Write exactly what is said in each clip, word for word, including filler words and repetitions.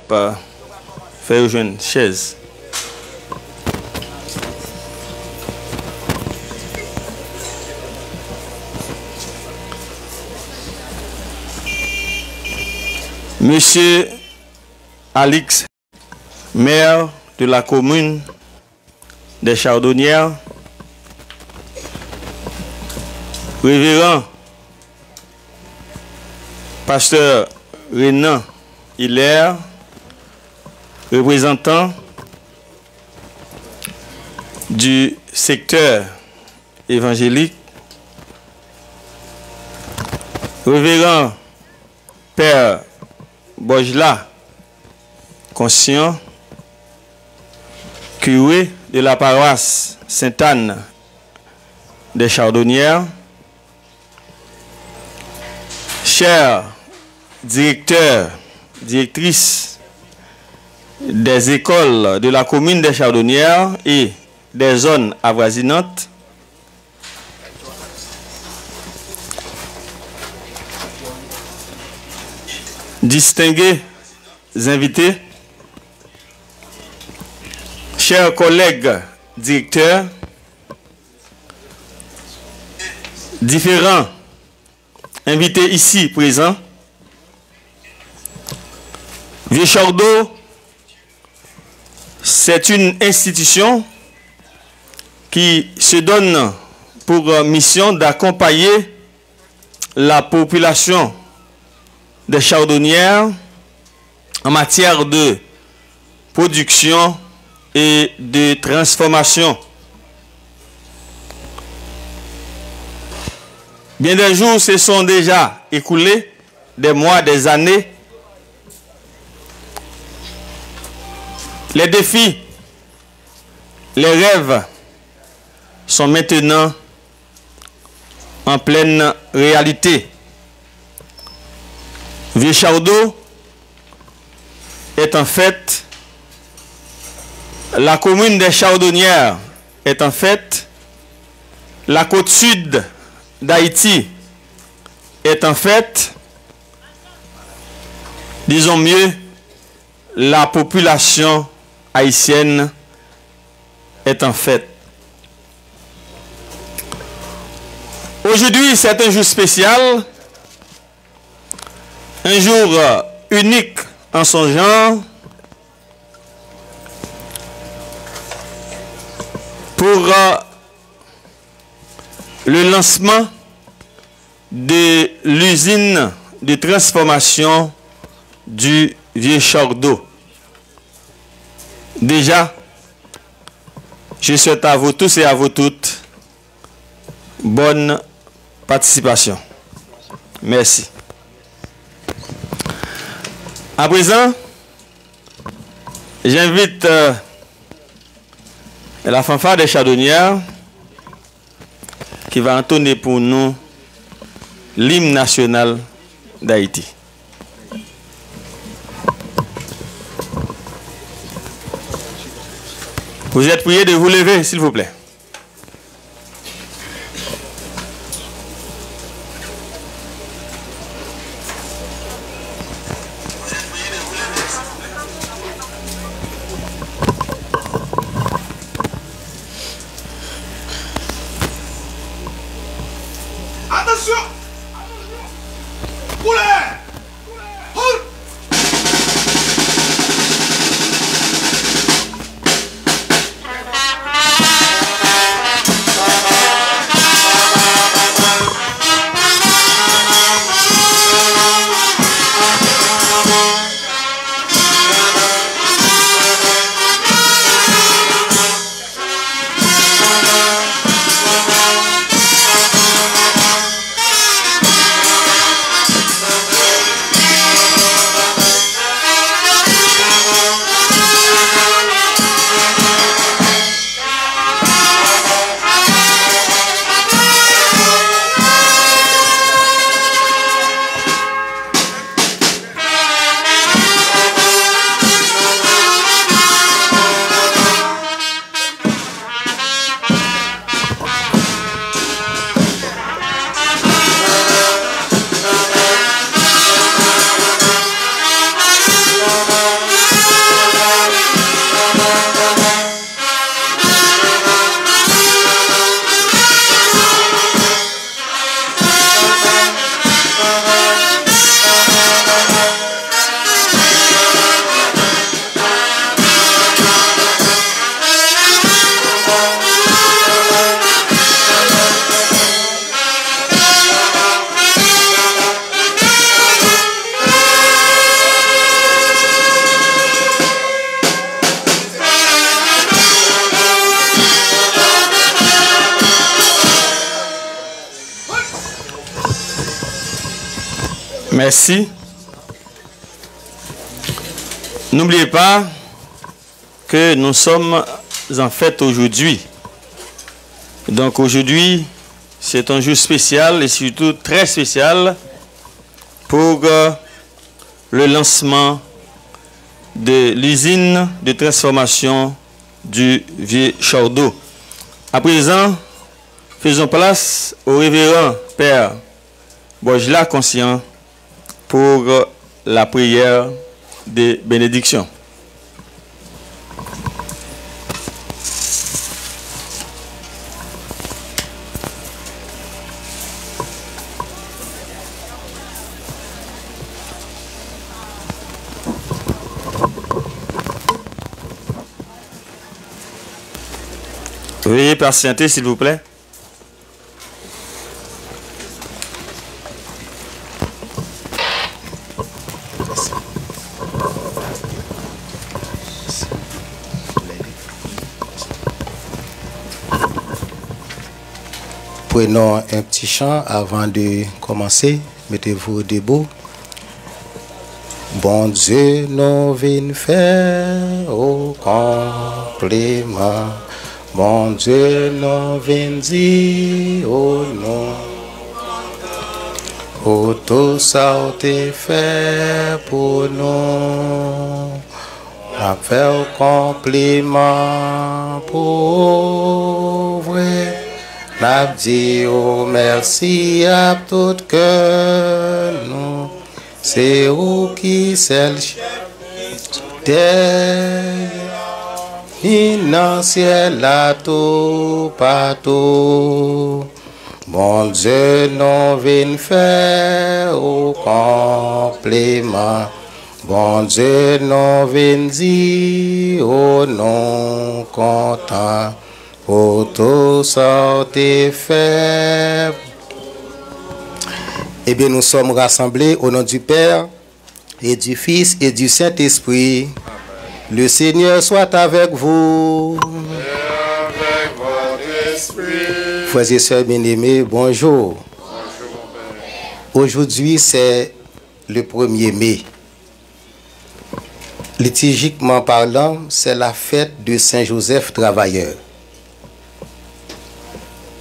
ap fè yo jwenn chèz. Mesye Alix, maire de la commune des Chardonnières, Révérend Pasteur Renan Hilaire, représentant du secteur évangélique, Révérend Père Bojla Conscient, curé de la paroisse Sainte-Anne des Chardonnières, chers directeurs, directrices des écoles de la commune des Chardonnières et des zones avoisinantes, distingués invités, chers collègues directeurs, différents invités ici présents, Vieux Chordo, c'est une institution qui se donne pour mission d'accompagner la population des Chardonnières en matière de production et de transformation. Bien des jours se sont déjà écoulés, des mois, des années. Les défis, les rêves sont maintenant en pleine réalité. Vieux Chardon est en fait, la commune des Chardonnières est en fait, la côte sud d'Haïti est en fait, disons mieux, la population haïtienne est en fait. Aujourd'hui, c'est un jour spécial, un jour, euh, unique en son genre pour, euh, le lancement de l'usine de transformation du Vieux Chordo. Déjà, je souhaite à vous tous et à vous toutes bonne participation. Merci. À présent, j'invite, euh, la fanfare des Chardonnières qui va entonner pour nous l'hymne national d'Haïti. Vous êtes priés de vous lever, s'il vous plaît. Atansyon! Koulè! Merci. N'oubliez pas que nous sommes en fête aujourd'hui. Donc aujourd'hui, c'est un jour spécial et surtout très spécial pour euh, le lancement de l'usine de transformation du Vieux Chardot. À présent, faisons place au révérend Père Bojla Conscient pour la prière de bénédiction. Veuillez patienter, s'il vous plaît. Prenons un petit chant avant de commencer. Mettez-vous debout. Bondye, nou vin fè ou konpliman. Bondye, nou vin di ou nou kontan pou tou sa w te fè pou nou. N ap fè w konpliman pou ou vre. N ap di ou mèsi ak tout kè nou. Se ou ki sèl chèf sou tè, ni nan syèl la toupatou. Bondye, nou vin fè ou konpliman. Bondye, nou vin di ou nou kontan pou tou sa w te fè. Eh bien, nous sommes rassemblés au nom du Père et du Fils et du Saint-Esprit. Le Seigneur soit avec vous. Frères et sœurs bien-aimés, bonjour. Aujourd'hui, c'est le premier mai. Liturgiquement parlant, c'est la fête de Saint Joseph Travailleur.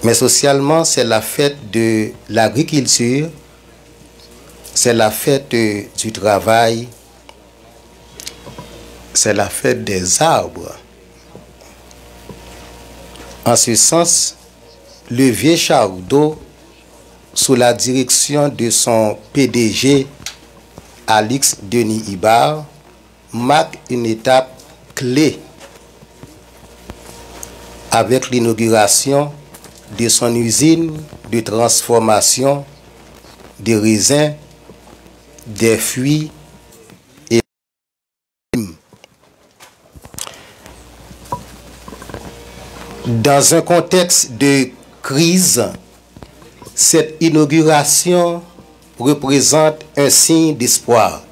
Mais socialement, c'est la fête de l'agriculture, c'est la fête, euh, du travail, c'est la fête des arbres. En ce sens, le vieux Chardot, sous la direction de son P D G, Alix Denis Ibar, marque une étape clé avec l'inauguration de son usine de transformation des raisins, des fruits et des légumes. Dans un contexte de crise, cette inauguration représente un signe d'espoir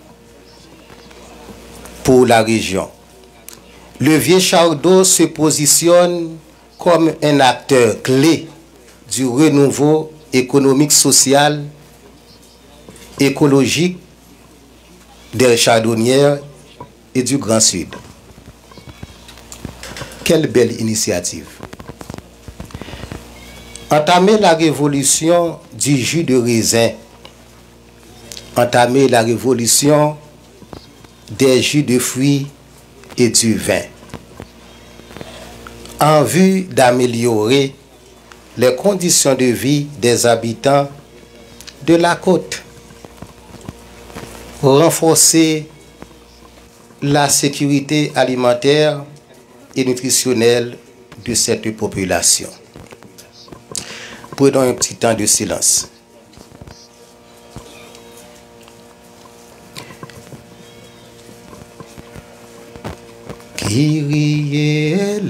pour la région. Le vieux Chardot se positionne comme un acteur clé du renouveau économique, social, écologique des Chardonnières et du Grand Sud. Quelle belle initiative! Entamer la révolution du jus de raisin, entamer la révolution des jus de fruits et du vin, en vue d'améliorer les conditions de vie des habitants de la côte, renforcer la sécurité alimentaire et nutritionnelle de cette population. Prenons un petit temps de silence. Kyrie eleison.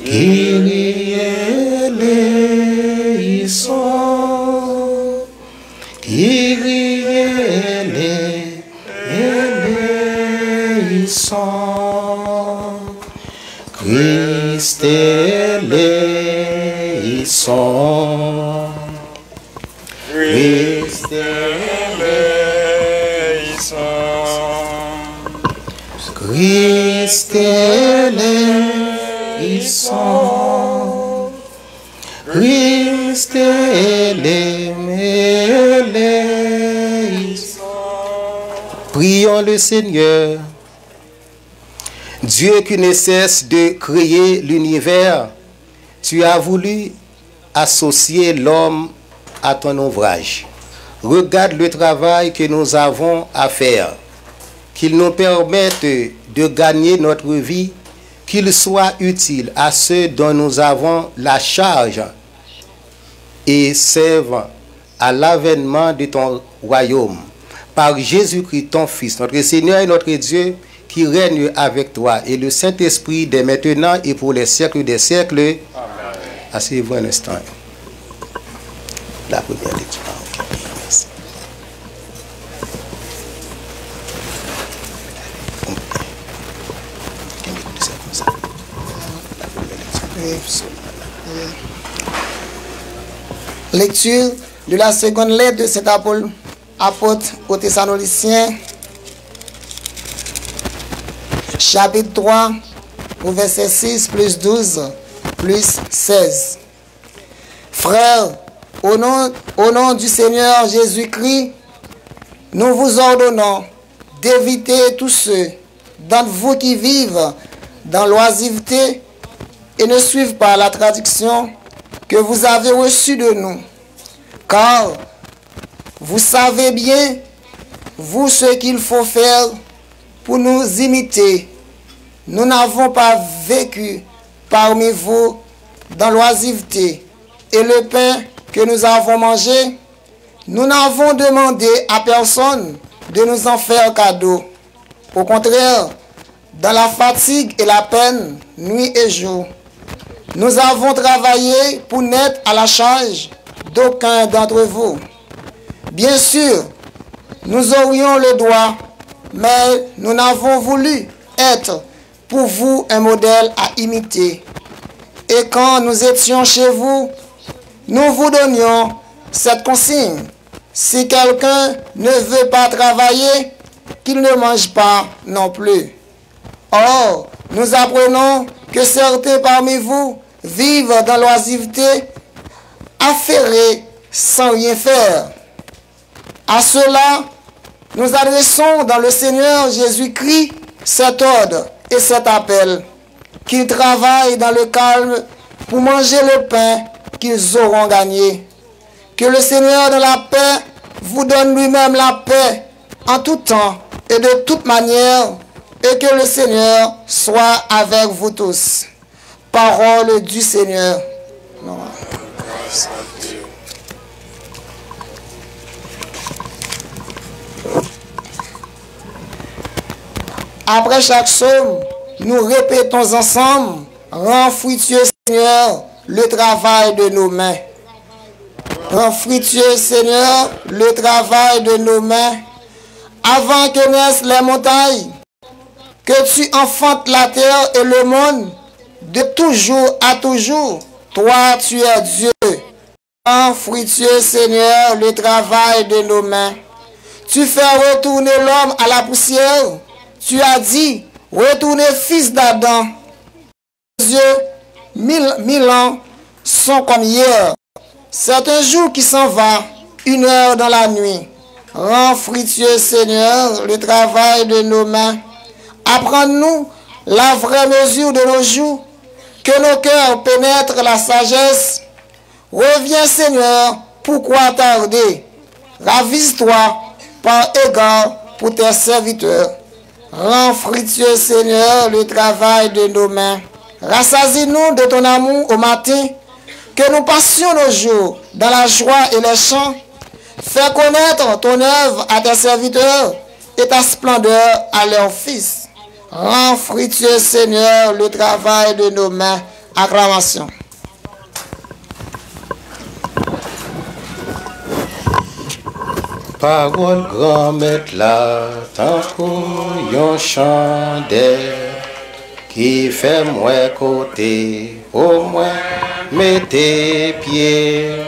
Kyrie eleison. Kyrie eleison. Christe eleison. Christ eleison, Christ eleison. Prions le Seigneur. Dieu qui ne cesse de créer l'univers, tu as voulu associer l'homme à ton ouvrage. Regarde le travail que nous avons à faire, qu'il nous permette de gagner notre vie, qu'il soit utile à ceux dont nous avons la charge et serve à l'avènement de ton royaume. Par Jésus-Christ, ton Fils, notre Seigneur et notre Dieu, qui règne avec toi et le Saint-Esprit dès maintenant et pour les siècles des siècles. Asseyez-vous un instant. La première lecture. Ah, ok. Merci. Lecture de la seconde lettre de Saint Paul, apôtre aux Thessaloniciens, chapitre trois, au verset six plus douze plus seize. Frères, au nom, au nom du Seigneur Jésus-Christ, nous vous ordonnons d'éviter tous ceux d'entre vous qui vivent dans l'oisiveté et ne suivent pas la tradition que vous avez reçue de nous. Car vous savez bien, vous, ce qu'il faut faire pour nous imiter. Nous n'avons pas vécu parmi vous dans l'oisiveté, et le pain que nous avons mangé, nous n'avons demandé à personne de nous en faire cadeau. Au contraire, dans la fatigue et la peine, nuit et jour, nous avons travaillé pour n'être à la charge d'aucun d'entre vous. Bien sûr, nous aurions le droit, mais nous n'avons voulu être pour vous un modèle à imiter. Et quand nous étions chez vous, nous vous donnions cette consigne: si quelqu'un ne veut pas travailler, qu'il ne mange pas non plus. Or, nous apprenons que certains parmi vous vivent dans l'oisiveté, affairés sans rien faire. À ceux-là, nous adressons dans le Seigneur Jésus-Christ cet ordre et cet appel, qu'ils travaillent dans le calme pour manger le pain qu'ils auront gagné. Que le Seigneur de la paix vous donne lui-même la paix en tout temps et de toute manière, et que le Seigneur soit avec vous tous. Parole du Seigneur. Après chaque psaume, nous répétons ensemble: Rends fructueux, Seigneur, le travail de nos mains. Rends fructueux, Seigneur, le travail de nos mains. Avant que naissent les montagnes, que tu enfantes la terre et le monde, de toujours à toujours, toi, tu es Dieu. Rends fructueux, Seigneur, le travail de nos mains. Tu fais retourner l'homme à la poussière. Tu as dit: Retournez, fils d'Adam. Aux yeux, mille, mille ans sont comme hier. C'est un jour qui s'en va, une heure dans la nuit. Rends fructueux, Seigneur, le travail de nos mains. Apprends-nous la vraie mesure de nos jours, que nos cœurs pénètrent la sagesse. Reviens, Seigneur, pourquoi tarder? Ravise-toi par égard pour tes serviteurs. Rends fructueux, Seigneur, le travail de nos mains. Rassasie-nous de ton amour au matin, que nous passions nos jours dans la joie et les chants. Fais connaître ton œuvre à tes serviteurs et ta splendeur à leurs fils. Rends fructueux, Seigneur, le travail de nos mains. Acclamation. Pawòl Granmèt la tankou yon chandèl ki fè m wè kote pou mwen mete pye.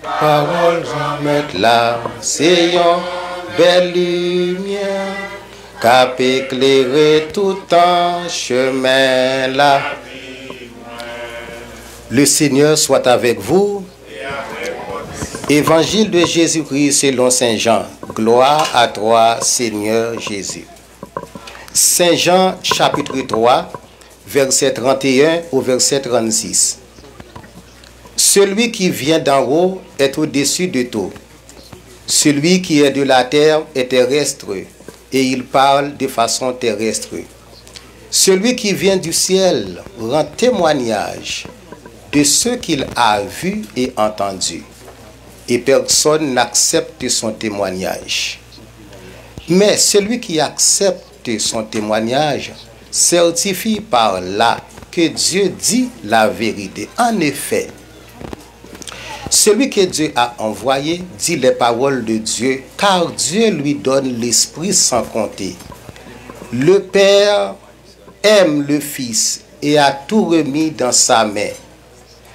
Pawòl Granmèt la se yon bèl limyè k ap eklere toutan chemen la. Le Seigneur soit avec vous. Évangile de Jésus-Christ selon Saint Jean. Gloire à toi, Seigneur Jésus. Saint Jean chapitre trois, verset trente et un au verset trente-six. Celui qui vient d'en haut est au-dessus de tout. Celui qui est de la terre est terrestre, et il parle de façon terrestre. Celui qui vient du ciel rend témoignage de ce qu'il a vu et entendu, et personne n'accepte son témoignage. Mais celui qui accepte son témoignage certifie par là que Dieu dit la vérité. En effet, celui que Dieu a envoyé dit les paroles de Dieu, car Dieu lui donne l'Esprit sans compter. Le Père aime le Fils et a tout remis dans sa main.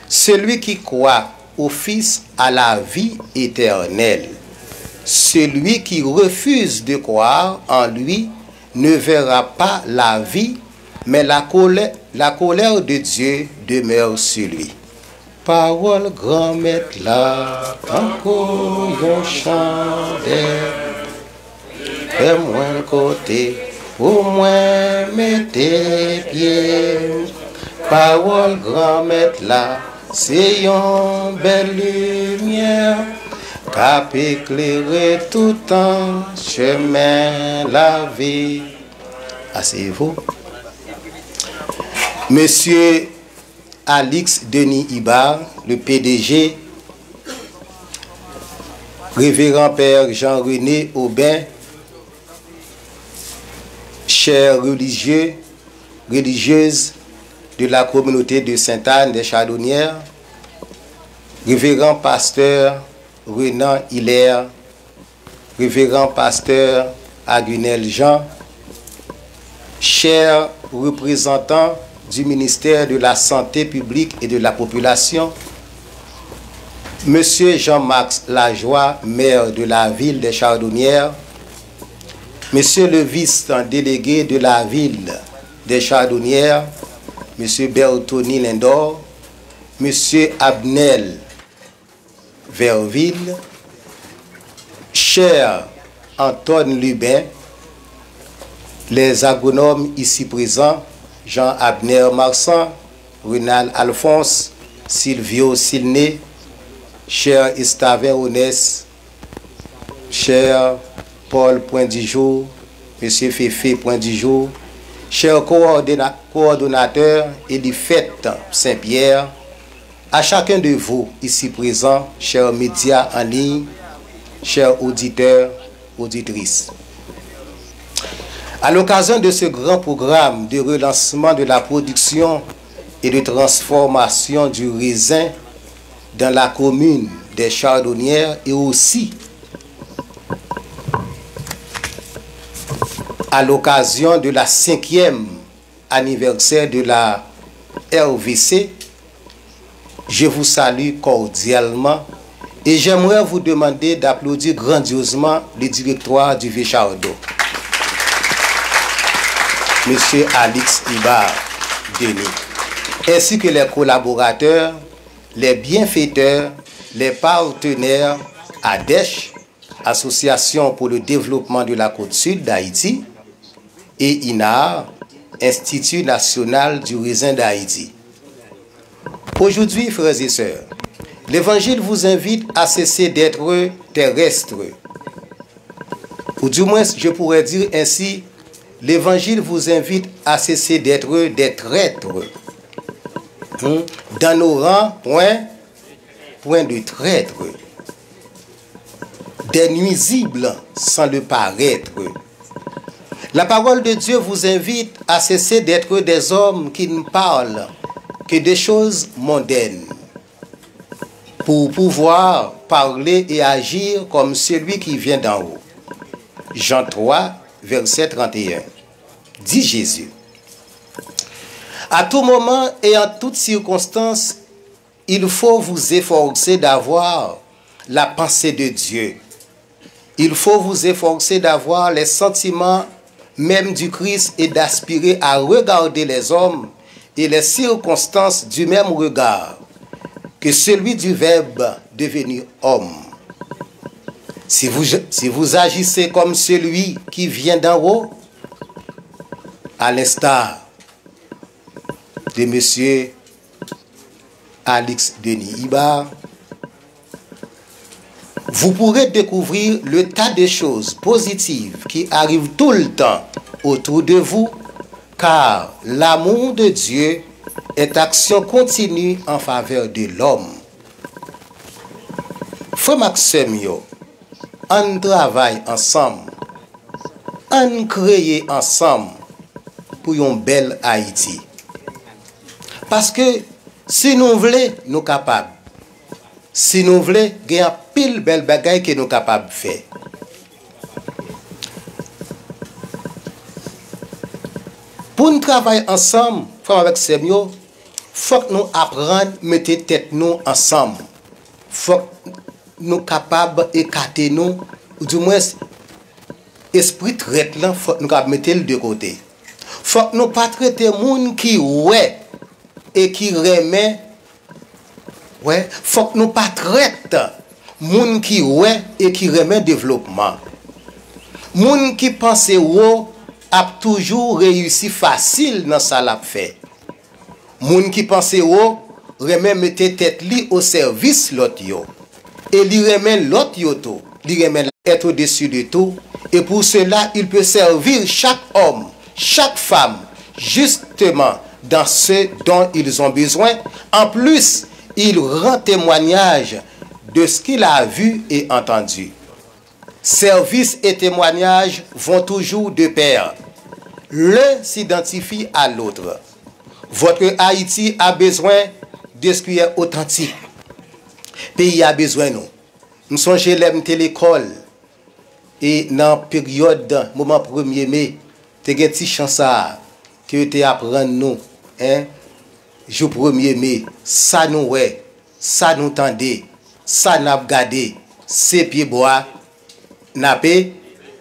Celui qui croit au Fils a la vie éternelle. Celui qui refuse de croire en lui ne verra pas la vie, mais la colère, la colère de Dieu demeure sur lui. Pawòl Granmèt la, tankou yon chandèl, fè m wè l kote pou mwen mete pye m. Pawòl Granmèt la, se yon bèl limyè k ap eklere toutan chemen lavi. Asseyez-vous. Monsieur Alix Denis Ibar, le P D G, Révérend Père Jean-René Aubin, chers religieux, religieuses de la communauté de Sainte-Anne des Chardonnières, Révérend Pasteur Renan Hilaire, Révérend Pasteur Agunel Jean, chers représentants du ministère de la Santé publique et de la Population, Monsieur Jean-Max Lajoie, maire de la ville des Chardonnières, Monsieur le vice-délégué de la ville des Chardonnières, Monsieur Bertony Lindor, Monsieur Abnel Verville, cher Anton Lubin, les agronomes ici présents, Jean Abner Marsan, Renald Alphonse, Silvio Silné, cher Estaven Onès, cher Paul Point du Jour, Monsieur Féfé Point du Jour, cher coordonna- coordonnateur Elifet Saint-Pierre, à chacun de vous ici présents, chers médias en ligne, chers auditeurs, auditrices. À l'occasion de ce grand programme de relancement de la production et de transformation du raisin dans la commune des Chardonnières et aussi à l'occasion de la cinquième anniversaire de la R V C, je vous salue cordialement et j'aimerais vous demander d'applaudir grandiosement le directoire du Vieux Chardon, Monsieur Alix Ibar Denis, ainsi que les collaborateurs, les bienfaiteurs, les partenaires, ADECH, Association pour le développement de la côte sud d'Haïti, et INAR, Institut national du raisin d'Haïti. Aujourd'hui, frères et sœurs, l'Évangile vous invite à cesser d'être terrestre. Ou du moins, je pourrais dire ainsi, l'Évangile vous invite à cesser d'être des traîtres. Hmm? Dans nos rangs, point, point de traître. Des nuisibles sans le paraître. La parole de Dieu vous invite à cesser d'être des hommes qui ne parlent que des choses mondaines, pour pouvoir parler et agir comme celui qui vient d'en haut. Jean trois, verset trente et un. Dit Jésus. À tout moment et en toute circonstance, il faut vous efforcer d'avoir la pensée de Dieu. Il faut vous efforcer d'avoir les sentiments même du Christ et d'aspirer à regarder les hommes et les circonstances du même regard que celui du Verbe devenu homme. Si vous, si vous agissez comme celui qui vient d'en haut, à l'instar de monsieur Alix Denis Ibar, vous pourrez découvrir le tas de choses positives qui arrivent tout le temps autour de vous, car l'amour de Dieu est action continue en faveur de l'homme. Frè m ak sè m yo, ann travay ansanm, ann kreye ansanm pou yon bèl Ayiti. Paske si nou vle, nou kapab. Si nou vle, gen anpil bèl bagay ke nou kapab fè. Pou n travay ansanm, frè m avèk sè m yo, fòk nou aprann mete tèt nou ansanm. Fòk nou kapab ekate nou, oudimwens, espri trèt lan, fòk nou kapab mete l de kote. Fòk nou pa trete moun ki wè e ki renmen, wè, fòk nou pa trèt moun ki wè e ki renmen devlopman. Moun ki panse wo ap toujou reyisi fasil nan sa l ap fè. Moun ki panse wo renmen mete tèt li o sèvis lòt yo. E li renmen lòt yo tou. Li renmen être au-dessus de tout. Et pour cela, il peut servir chaque homme, chaque femme, justement dans ce dont ils ont besoin. En plus, il rend témoignage de ce qu'il a vu et entendu. Service et témoignage vont toujours de pair. L'un s'identifie à l'autre. Votre Haïti a besoin d'esquire authentique. Peyi a bezwen nou. M sonje lè m te lekòl, e nan peryòd moman premye me, te gen ti chan sa a ke yo te aprann nou, en, jou premye me, sa nou wè, sa nou tande, sa n ap gade, se pyebwa n ape,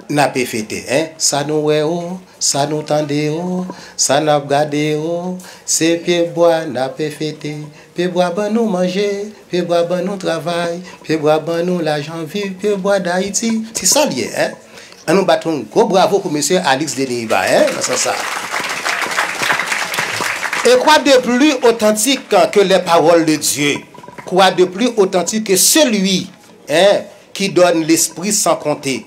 n ape fete, en. Sa nou wè o, sa nou tande o, sa n ap gade o, se pyebwa n ape fete. Pyebwa ban nou manje, pyebwa ban nou travay, pyebwa ban nou lajan viv, pyebwa Dayiti. Se sa l ye, en. An nou bat yon gwo bravo pou mesye Alix Denis Iba, en, nan sans sa. Et quoi de plus authentique que les paroles de Dieu? Quoi de plus authentique que celui, hein, qui donne l'Esprit sans compter?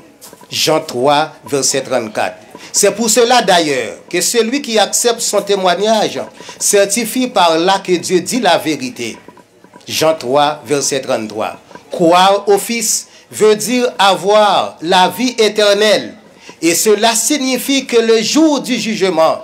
Jean trois, verset trente-quatre. C'est pour cela d'ailleurs que celui qui accepte son témoignage certifie par là que Dieu dit la vérité. Jean trois, verset trente-trois. Croire au Fils veut dire avoir la vie éternelle. Et cela signifie que le jour du jugement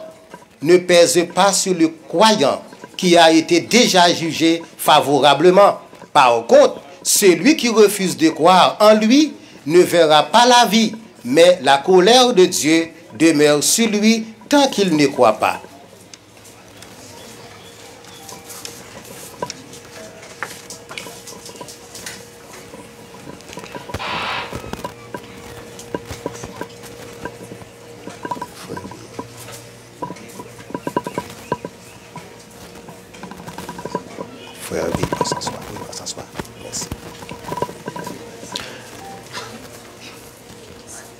ne pèse pas sur le croyant qui a été déjà jugé favorablement. Par contre, celui qui refuse de croire en lui ne verra pas la vie, mais la colère de Dieu demeure sur lui tant qu'il ne croit pas. Frè Hervé, pran san swa, wi, pran san swa. Mèsi.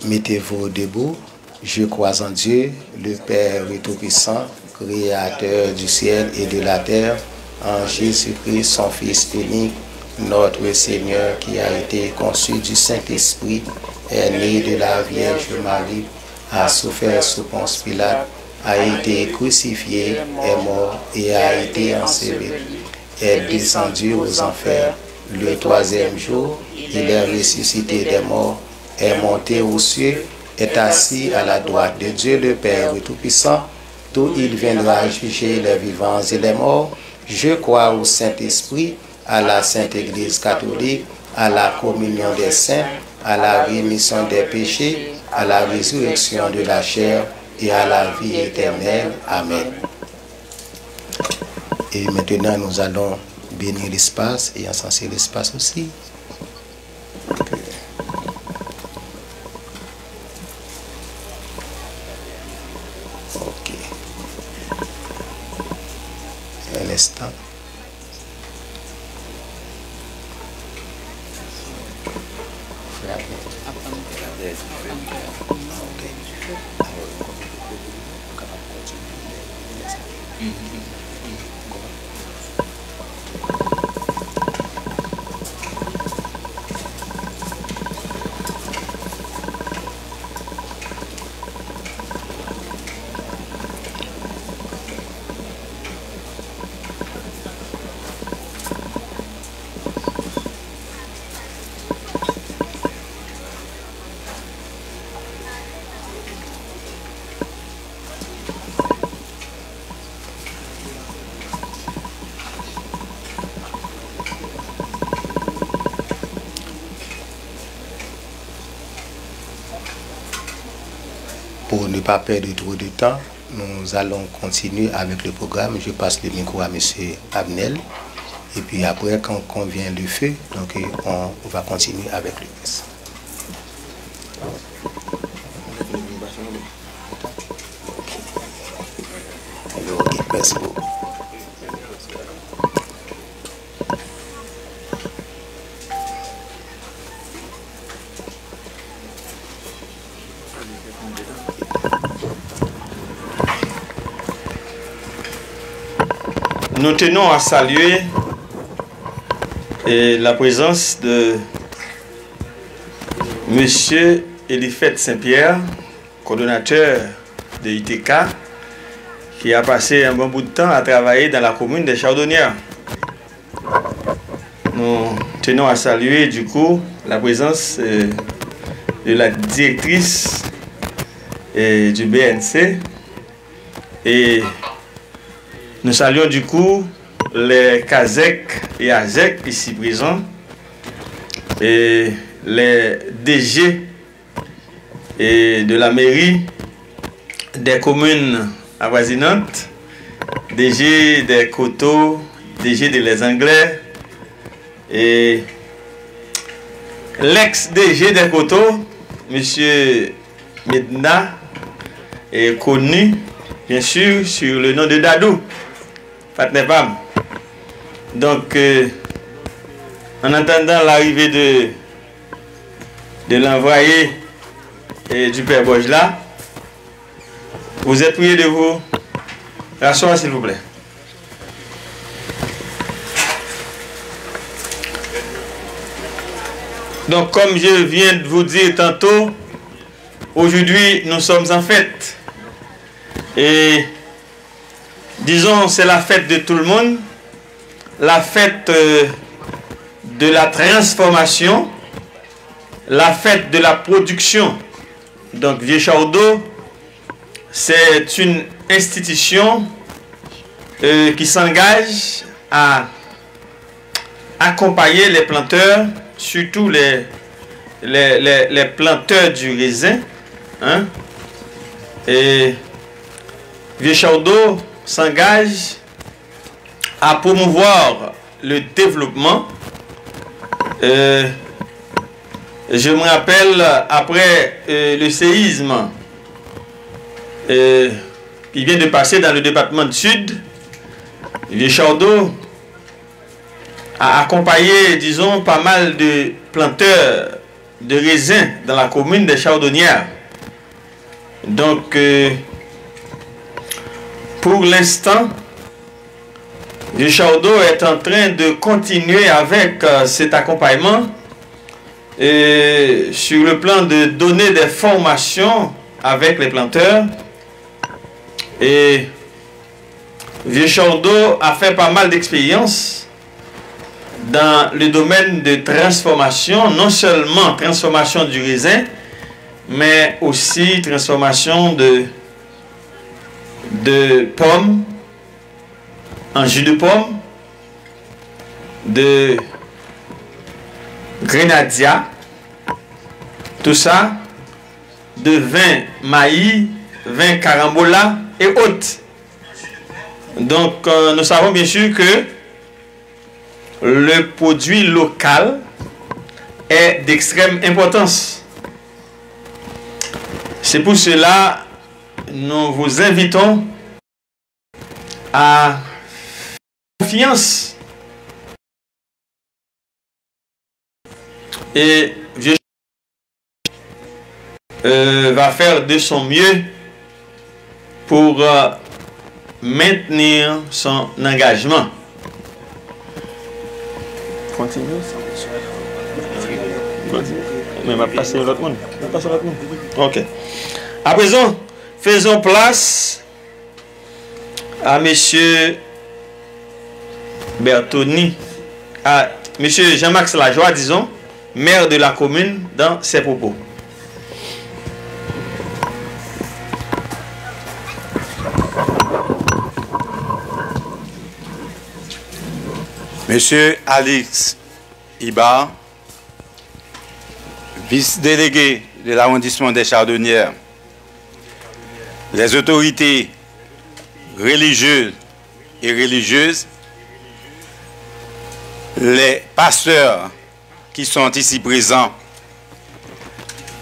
Mettez-vous debout. Je crois en Dieu, le Père Tout-Puissant, Créateur du ciel et de la terre, en Jésus-Christ, son Fils unique, notre Seigneur, qui a été conçu du Saint-Esprit, est né de la Vierge Marie, a souffert sous Ponce Pilate, a été crucifié, est mort et a été enseveli, est descendu aux enfers. Le troisième jour, il est ressuscité des morts, est monté aux cieux, est assis à la droite de Dieu le Père Tout-Puissant, d'où il viendra juger les vivants et les morts. Je crois au Saint-Esprit, à la Sainte Église catholique, à la communion des saints, à la rémission des péchés, à la résurrection de la chair et à la vie éternelle. Amen. Et maintenant, nous allons bénir l'espace et encenser l'espace aussi. Ok. Enstan. Frè Abnè. Frè Abnè. Ah, ok. Alò, nou kapab kontinye lè, lè sa. Pour ne pas perdre trop de temps, nous allons continuer avec le programme. Je passe le micro à monsieur Abnel. Et puis après, quand, quand vient le feu, donc, euh, on va continuer avec le reste. Ok, mèsi bokou. Nous tenons à saluer, eh, la présence de Monsieur Eliphète Saint-Pierre, coordonnateur de I T K, qui a passé un bon bout de temps à travailler dans la commune des Chardonnières. Nous tenons à saluer, du coup, la présence, euh, de la directrice, euh, du B N C. Et nous saluons, du coup, les CASEC et ASEC ici présents, et les D G et de la mairie des communes avoisinantes, D G des Coteaux, D G de Les Anglais, et l'ex-D G des Coteaux, monsieur Medna, est connu, bien sûr, sur le nom de Dadou. Patnè pa m. Donk, euh, en attendant l'arrivée de, de l'envoyé, euh, du père Bòj la, vous êtes prié de vous rasseoir, s'il vous plaît. Donc, comme je viens de vous dire tantôt, aujourd'hui, nous sommes en fête. Et Disons, c'est la fête de tout le monde, la fête, euh, de la transformation, la fête de la production. Donc, Vieux Chaudeau, c'est une institution, euh, qui s'engage à accompagner les planteurs, surtout les, les, les, les planteurs du raisin, hein. Et Vieux Chaudeau s'engage à promouvoir le développement. Euh, je me rappelle, après, euh, le séisme, euh, qui vient de passer dans le département du Sud, Vieux Chaudeau a accompagné, disons, pas mal de planteurs de raisin dans la commune des Chardonnières. Donc, euh, pour l'instant, Vieux Chaudeau est en train de continuer avec, euh, cet accompagnement, euh, sur le plan de donner des formations avec les planteurs. Et Vieux Chaudeau a fait pas mal d'expériences dans le domaine de transformation, non seulement transformation du raisin, mais aussi transformation de, de pommes en jus de pomme, de grenadya, tout ça, de vin mayi, vin karambola et autres. Donc, euh, nous savons bien sûr que le produit local est d'extrême importance. C'est pour cela, nous vous invitons à Confiance. Et vieux, euh, va faire de son mieux pour, euh, maintenir son engagement. Continue. Continue. Men m ap pase lòt moun. M ap pase lòt moun. Ok. À présent, faisons place à Monsieur Bertoni, à Monsieur Jean-Max Lajoie, disons, maire de la commune, dans ses propos. Monsieur Alix Ibar, vice-délégué de l'arrondissement des Chardonnières, les autorités religieuses et religieuses, les pasteurs qui sont ici présents,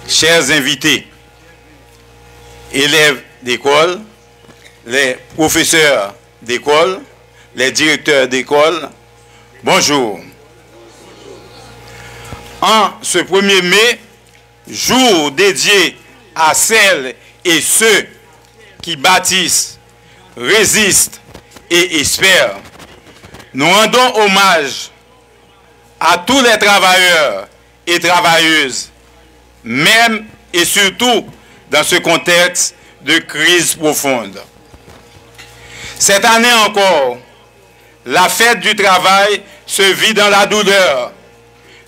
chers invités, élèves d'école, les professeurs d'école, les directeurs d'école, bonjour. En ce premier mai, jour dédié à celles et ceux qui bâtissent, résistent et espèrent, nous rendons hommage à tous les travailleurs et travailleuses, même et surtout dans ce contexte de crise profonde. Cette année encore, la fête du travail se vit dans la douleur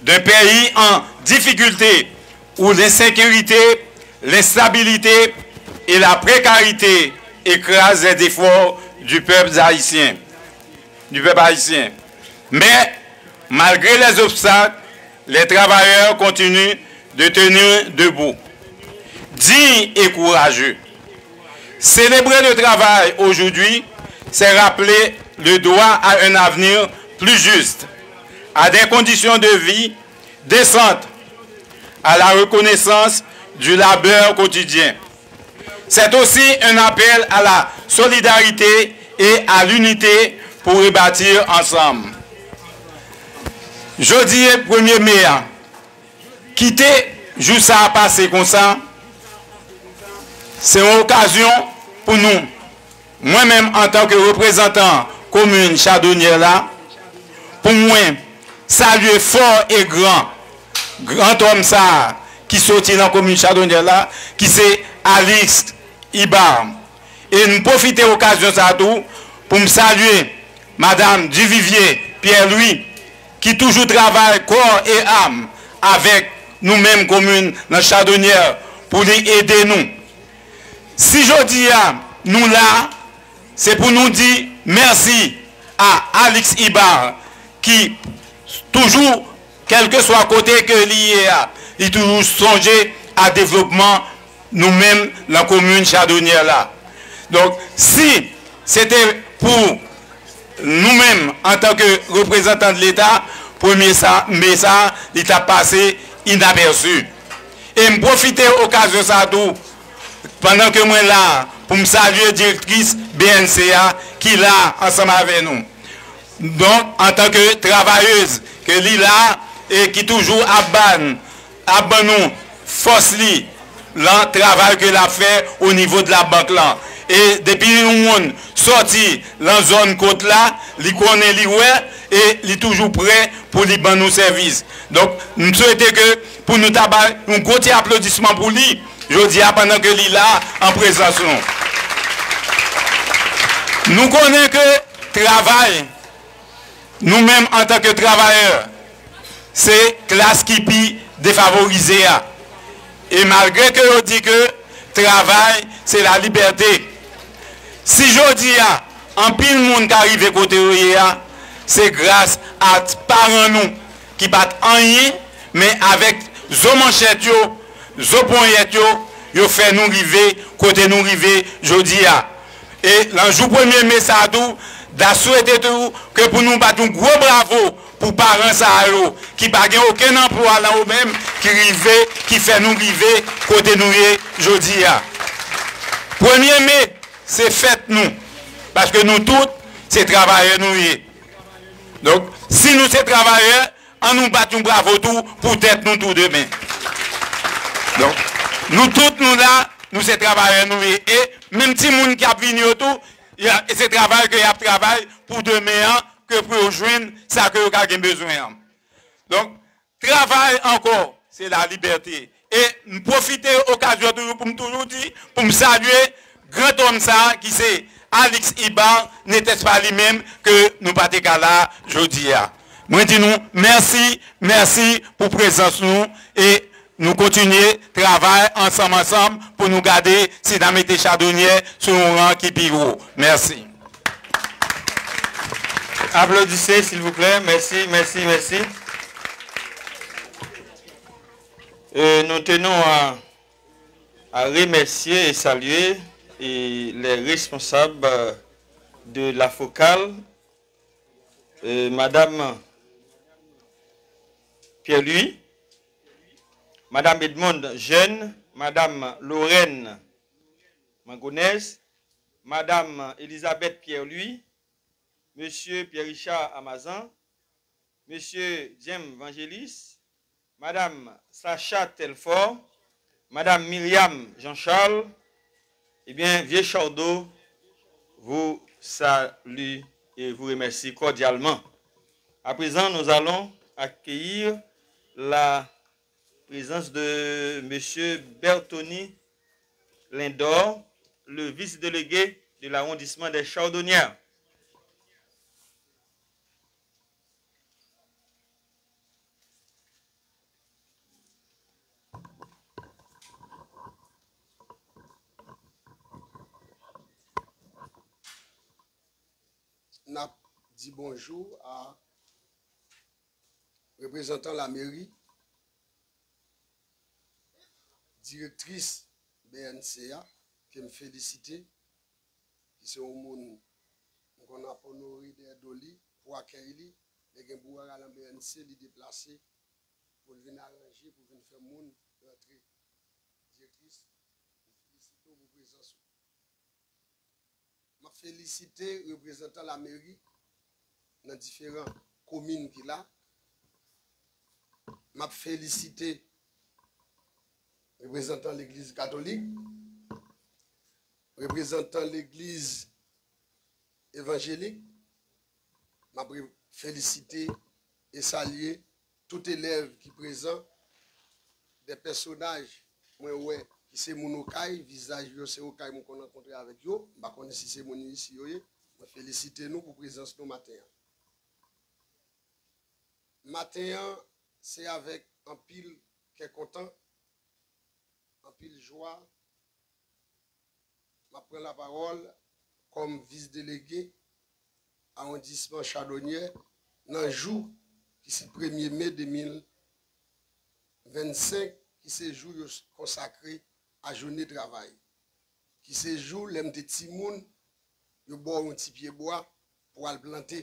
d'un pays en difficulté où l'insécurité, l'instabilité et la précarité écrasent les efforts du peuple haïtien, du peuple haïtien. Mais, malgré les obstacles, les travailleurs continuent de tenir debout, dignes et courageux. Célébrer le travail aujourd'hui, c'est rappeler le droit à un avenir plus juste, à des conditions de vie décentes, à la reconnaissance du labeur quotidien. C'est aussi un appel à la solidarité et à l'unité pour rebâtir ensemble. Jodi premye me a, kite jou sa a pase konsa, se yon okazyon pou nou, mwen menm antanke reprezantan komin Chadonyè la, pou mwen salye fò e gran, gran òm sa a ki soti nan komin Chadonyè la, ki se Alix Ibar. E m pwofite okazyon sa a tou pou m salye Madanm Duvivier Pierre Louis, ki toujou travay kò e am avèk nou menm komin nan Chadonyè pou li ede nou. Si jodi a nou la, se pou nou di mèsi a Alix Ibar ki toujou, kèlkeswa kote ke li ye a, li toujou sonje a devlopman nou menm nan komin Chadonyè la. Donk, si se te pou nou menm antanke reprezantan de Leta, premye sa, me sa, li t ap pase inapèsi. E m pwofite okazyon sa tou, pandan ke mwen la, pou m salye direktris B N C a ki la ansanm avè nou. Donk, antanke travayez ke li la e ki toujou ap ban, ap ban nou fòs li lan travay ke l ap fè o nivo de la bank lan. E depi yon moun sòti lan zòn kot la, li konnen, li wè, e li toujou prè pou li ban nou sèvis. Donk, m swete ke pou nou ta bay yon gwo ti aplodisman pou li, jodi a, pandan ke li la an prezans nou. Nou konnen ke travay, nou menm antanke travayè, se klas ki pi defavorize a. E malgre ke yo di ke travay se la libète, si jodi a anpil moun ka rive kote yo ye a, se gras a paran nou ki pa t anyen, men avèk zo manchèt yo, zo ponyèt yo, yo fè nou rive kote nou rive jodi a. E nan jou premye me sa a tou, n ta swete tou ke pou nou bat yon gwo bravo pou paran sa a yo ki pa gen okenn anplwa lan yo menm, ki rive, ki fè nou rive kote nou ye jodi a. Premye me, se fèt nou, paske nou tout, se travayè nou ye. Donk, si nou se travayè, ann nou bat yon bravo tou pou tèt nou tou demen. Donk, nou tout nou la, nou se travayè nou ye. E menm timoun ki ap vini yo tou, y a- e se travay ke y ap travay pou demen an, ke pou yo jwenn sa ke yo ka gen bezwen an. Donk, travay ankò, se la libète. E m pwofite okazyon toujou pou m toujou di, pou m salye gran òm sa a ki se Alix Ibar, netès pa li menm ke nou pa te ka la jodi a. Mwen di nou mèsi, mèsi pou prezans nou e nou kontinye travay ansanm ansanm pou nou gade si n a mete Chadonyè sou yon ran ki pi wo. Mèsi. Applaudissez, s'il vous plaît. Merci, merci, merci. Euh, nous tenons à, à remercier et saluer et les responsables de la focale, euh, Madame Pierre-Louis, Madame Edmonde Jeune, Madame Lorraine Mangonès, Madame Elisabeth Pierre-Louis, Monsieur Pierre-Richard Amazan, Monsieur James Vangelis, Madame Sacha Telfort, Madame Myriam Jean-Charles, eh bien, Vieux Chordo vous salue et vous remercie cordialement. À présent, nous allons accueillir la présence de Monsieur Bertony Lindor, le vice-délégué de l'arrondissement des Chardonnières. N ap di bonjou a reprezantan lameri, direktris B N C a, ke m felisite, ki se yon moun m konn ap onore dèyè do li pou akèy li. Lè gen brouhaha nan B N C, li deplase pou l vin aranje, pou vin fè moun rantre. Direktris, m felisite w pou prezans ou. M ap felisite reprezantan lameri nan diferan komin ki la. M ap felisite reprezantan legliz katolik, reprezantan legliz evanjelik. M ap felisite e salye tout elèv ki prezan, de pèsonaj mwen wè ki se moun Okay, vizaj yo se Okay mwen konn rankontre avèk yo, m pa konnen si se moun isi yo ye. Mwen felisite nou pou prezans nou maten an. Maten an, se avèk anpil kè kontan, anpil jwa, m ap pran lapawòl kòm vis delege awondisman Chadonyè nan jou ki se premye me de mil venn senk, ki se jou yo konsakre a jounen travay, ki se jou lè m te timoun, yo ba w yon ti pye bwa pou w al plante.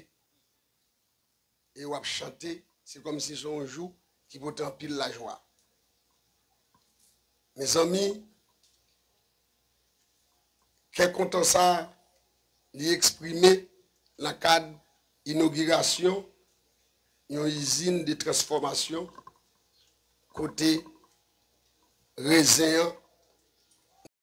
E w ap chante, se kòmsi se yon jou ki pote anpil lajwa. Mezanmi, kè kontan sa a, li eksprime nan kad inogirasyon yon izin de transfòmasyon kote rezen an